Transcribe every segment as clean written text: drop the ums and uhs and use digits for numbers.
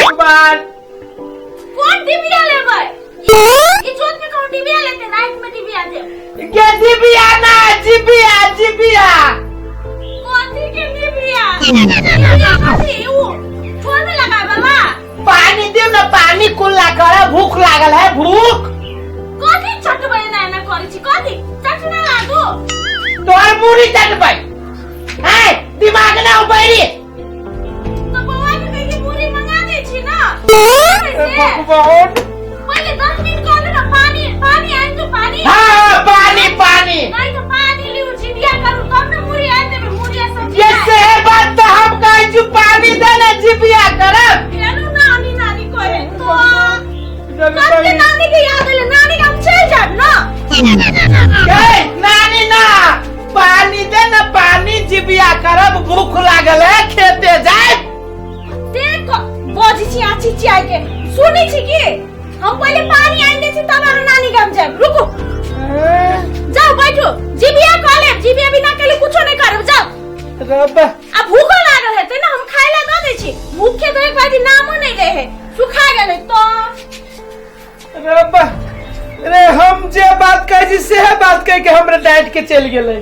भगवान। कोन डिबिया लेबै? ई जोत में कहूं डिबिया लेते, रात में डिबिया दे। के डिबिया ना, जिबिया जिबिया। कथी के डिबिया? डिबिया कथी? ऊ ठोर में लगावे वाला। पानी दियो ना, पानी कुल्ला कर, भूख लागल है, भूख। कथी चटबै ना एना करै छी? कथी चटना लागू? तोहर मुड़ी चटबै है, दिमाग ना उबैरी। तो बौआ के कहि के पूरी मंगा दै छी ना। भगवान। पहिले 10 मिनट कहलु ना, पानी पानी आनि दू, पानी। हाँ पानी पानी। नहीं तो पानी लिउ, जिबिया करू तब ना मुड़ी आनि देबै, मुड़ी आ सब्जी। ये से बात तो हम कहै छी, पानी दे ना, जिबिया करब। फेरू नानी नानी कहे तो कब के नानी के याद एलै? नानी के हम चलि जायब ना। ए, नानी ना, पानी दे ना, पानी, जिबिया करब, भूख लागल है, खेते जाए। देख बजै छी आ चिचियाइ के सुनै छी की? हम पहिले पानी आनि दै छी तब अहाँ नानी गाम जायब। रुकू, जाउ बैठू, जिबिया कऽ लेब, जिबिया बिना केले कुछो नहि करब, जाउ। रब। आ भूखो लागल हेतै ना, हम खाय ला दऽ दै छी। भूखे तऽ एक बाजी नामो नहि लै है, सुखा गेलै तो। रब रे, हम जे बात कहै छी सेहे बात कह के हमरा डांट के चलि गेलै।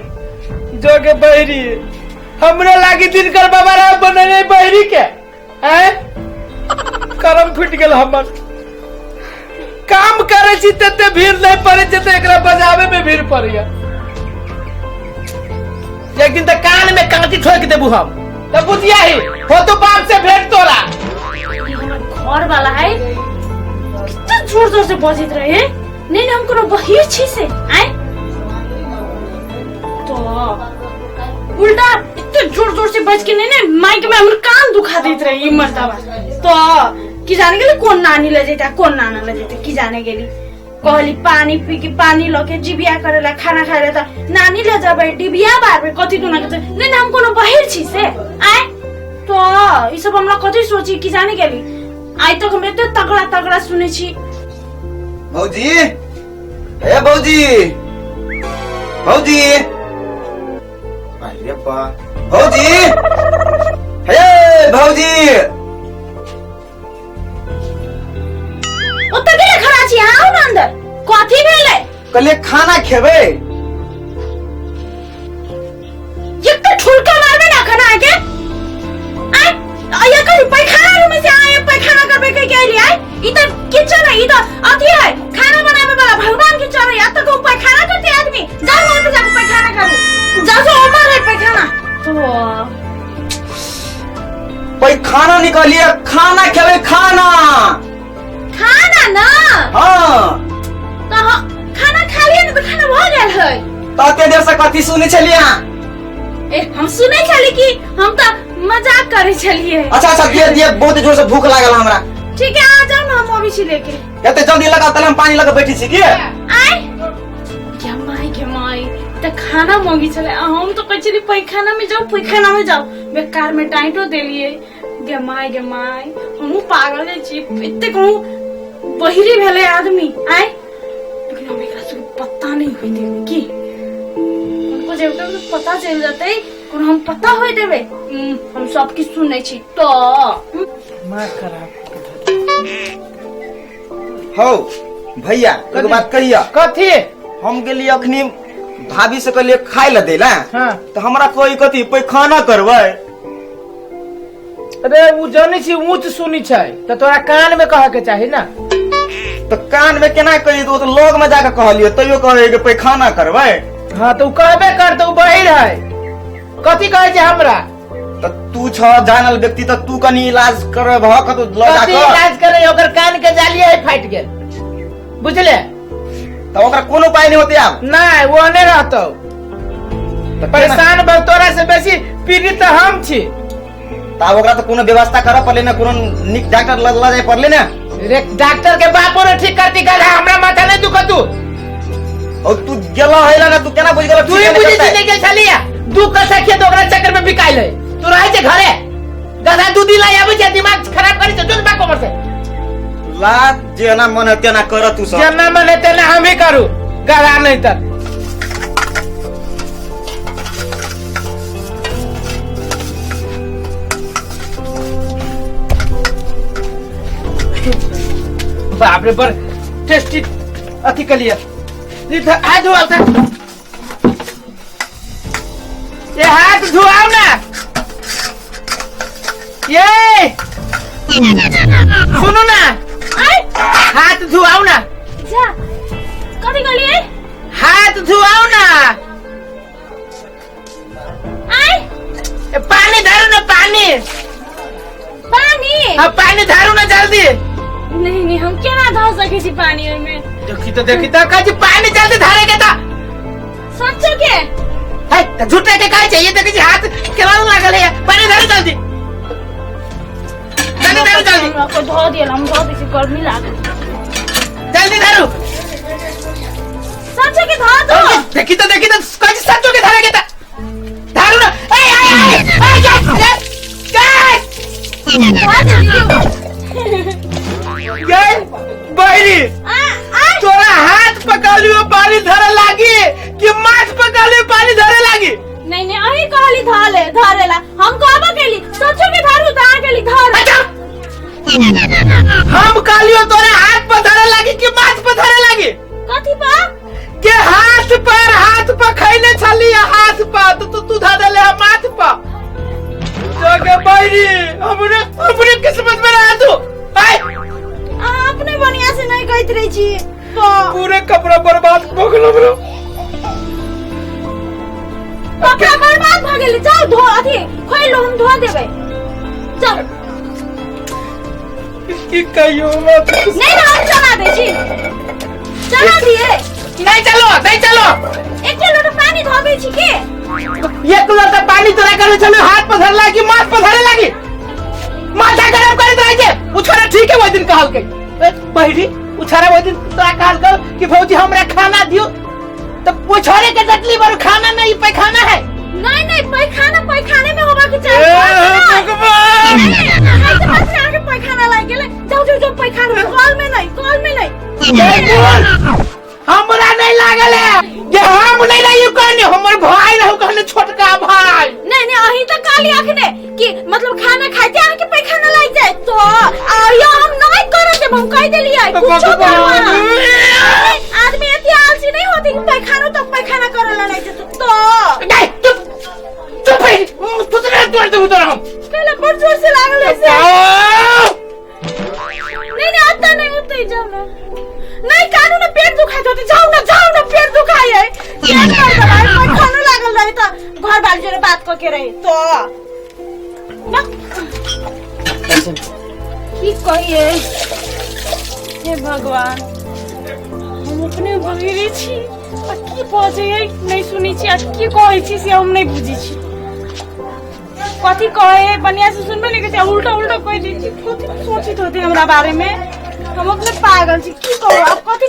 जो के बहरी हमरे लागी दिनकर बाबा रह बनेने बहरी के हैं, करम फुटि गेल हमर। काम करै छी तते भीड़ नहीं पड़ै छै, तऽ एकरा बजाबे में भीड़ पड़ैया। एक दिन तऽ कान में कांटी ठोक देबू हम, तऽ बुझिया ही हो तो बाप से भेंट तोरा। ई हमर घर वाला है, कितना जोर जोर से बजैत रहे। नहीं नहीं, हम कोनो बहिर छी से आय तो उल्टा इतने जोर जोर से बज के नहीं नहीं माइक में हमर कान दुखा देत रहे ई मर्दवा। तो की जाने गेली कोन नानी ले जैता, कोन नाना ले जैता, की जाने गेली। कहली पानी पी के, पानी ल के जिबिया करेला, खाना खाए ला त नानी ले जाबै, डिबिया बारबै, कथी दुना के। नहीं नहीं, हम कोनो बहिर छी से आय तो ई सब हमरा कथी सोची, की जाने गेली। आइ तक हम एते तगड़ा तगड़ा सुनै छी। भौजी, ए भौजी, भौजी, अरे बा भौजी, हे भौजी। ओतऽ गेले खड़ा छी, आउ ना अंदर। कथी भेलै? कहलिए खाना खेबै। एक ठुलका मारबे ना खाना के। आय आय कहीं पैखाना रूम से आए, पैखाना करबे कह के आइली। आय ई त किचन है, ई त अथी है, खाना बनावे वाला भगवान के चढ़े, आ त कहू पैखाना करते आदमी। जाओ वहां पे जाके पैखाना करू, जाओ से उमर है पैखाना तो। पैखाना निकलिए, खाना खेबै, खाना। खाना ना? हाँ। तो खाना खा लिया ना, तो खाना भ गेल है। तते देर से कथी सुनै छलियै अहाँ? ए हम सुनै छली कि हम त मजाक करै छलियै। अच्छा अच्छा, दिए दिए, बहुत जोर से भूख लागल हमरा। ठीक है, आ जाओ ना, हम अबै छी लेके। एते जल्दी लगा तले हम पानी लगा बैठी छी की। आय के माय के माय, त खाना मंगी छले, आ हम तो कहै छली पैखाना में जाओ, पैखाना में जाओ, बेकार में डांटो देलिए। गे माय गे माय, हमहूँ पागल छी, एते कहूँ बहिरी भेलै आदमी आय। लेकिन हम एकरा सबके पता नहीं होय देबै की हुनको जे ओकरा पता चलि जेतै, कोनो हम पता होय देबै। हम सब किछु सुनै छी तो दिमाग खराब। हौ भैया, एगो बात कहिया। कथी? हम गेली अखनी भाभी से कहलिए खाय ला देला। हाँ। तो हमरा कोई कथी पैखाना करबै। अरे उ जानै छी ऊंच सुनी छै त तोरा कान में कह के चाही ना। तो कान में केना कही? तो लग में जाके कहलिए तैयो कहे कि पैखाना करबै। हाँ तो उ कहबे कर, तो उ बहिर है। कथी कहै छै हमरा? तो तू छ जानल व्यक्ति, तो तू कनी इलाज करबह कतौ लऽ कथी जाकऽ। इलाज करे? ओकर कान के जालिये है फाटि गेल, बुझले? तऽ ओकरा कोनो उपाय नहि होतै आब? नहीं, वो नहीं रहतौ। तऽ केना- परेशान भऽ तोरा से बेसी पीड़ित तऽ हम छी। तऽ आब ओकरा तऽ कोनो व्यवस्था करऽ पड़लै ने, कोनो नीक डॉक्टर लग लऽ जाय पड़लै ने। रे डॉक्टर के बापो ने ठीक करती गधा, हमरा माथा नहीं दुखतू। और तू गेला है ना, तू केना बुझ गेला? तू ही बुझी छी, नहीं गेल छलिया। दू कसा खेत ओकरा चक्कर में बिकाइल है। तू रहै छै घरे गधा, दू दिन लाई आबै छै, दिमाग खराब करै छै। जोन बाको से ला, जेना मन है तेना कर तू सब। जेना मन है तेना हम ही करू, गधा नहीं तर। बाप रे, बड़ टेस्टी अथी कलिए। हाथ धोआल था, ये हाथ धोआओ ना। ये सुनू ना, हाथ धोआओ ना। जा, कथी कहलिए? हाथ धोआओ ना। आय, ए, पानी धारू ना, पानी। पानी? हाँ, पानी धारू ना जल्दी। नहीं नहीं, हम केना धो सकै छी पानी ओहिमे? देखी तो, देखी तो, कहे छी पानी जल्दी धारे के ता। सच्चो के? है त झूठे के काहे चाहिए? देखी छी हाथ केना लागल है। पानी धारू जल्दी, जल्दी धारू जल्दी। हमरा को धो दियल, हम धो दै छी, गर्मी लागल। जल्दी धारू। सच्चो के धो दो। देखी तो, देखी तो, कहे छी सच्चो के धारे के ता। धारू ना। ए ए ए ए, जा जा जा। धो दियौ। गए बहरी, तोरा हाथ पकड़लियो पानी धरे लागी कि माथ पकड़लियो पानी धरे लागी? नहीं नहीं, अही कहली धरे धरेला, हम कहबो केली सच्चो के धारू त अहाँ केली धर। अच्छा, हम कहलियो तोरा हाथ पर धरे लागी कि माथ पर धरे लागी? कथी पर? के हाथ पर, हाथ पर खैले छली, हाथ पर तो तू धर देले माथ पर। जोगे बहरी, हमरे हमरे किस्मत में रहा तू। आय, अहाँ अपने बढ़िया से नहीं कहैत रहे छी तो पूरे कपड़ा बर्बाद भऽ गेल हमरो। कपड़ा बर्बाद भऽ गेल। जाउ धो, अथी खोलि लो, हम धो देबै, जाउ। की कहियो हमरा तो। नहीं ना, हम चला दै छी, चला दिए। नहीं चलो, नहीं चलो। एक लोटा पानी धोबै छी के? एक लोटा पानी तोरा करे छलो हाथ पर धरे लागी माथ पर धरे लागी? माथा गरम करैत रहे छे उ छोरा। ठीक है, ओहि दिन कहलकै ए, बहिरी, उ छोरा ओहि दिन तोरा कहलकै कि भौजी हमरा खाना दियो, त ओ छोरे के डटली बरु खाना नहीं पैखाना है। नहीं नहीं, पैखाना पैखाने में होबा के चाही। ए, भगवान! नहीं तो बस अहाँके पैखाना लागि गेलै। जाउ जाउ जाउ, पैखाना कल में नहीं, कल में नहीं। ए, हमरा नहीं लागल है जे हम नहीं रही कहने, हमर भाई रहू कहने, छोटका भाई। नहीं नहीं, अहीं तो कहली अखने कि मतलब खाना खाइते अहाँके पैखाना लागि जाए तो आयो हम नहीं करऽ देब, हम कहि देलियै कुछो करू अहाँ। आदमी एते आलसी नहीं होते कि पैखानो तक पैखाना करऽ ला लागि जेतौ तो। नहीं, चुप चुप है, तुतरे तोड़ देबू तोरा हम। कहले बड़ जोर से लागल है से। आओ! नहीं नहीं, आता नहीं, उतै जाओ ना। नहीं कानू ना, पेट दुखाइत होते, जाओ ना, जाओ ना, पेट दुखाइ है। पेट दर्द रहे, पैखानो लागल रहे त घर वाली जोरे बात क के रहे तो ना। की कहिए, हे भगवान, हम अपने बहिरे छी आ की बजै नहीं सुनै छी आ की कहै छी से हम नहीं बुझै छी। कथी कहे बढ़िया से सुनबे नहीं करै छी, उल्टा उल्टा कहि दै छी। कथी सोचित होते हमरा बारे में? हम अपने पागल छी, की कहू आब कथी।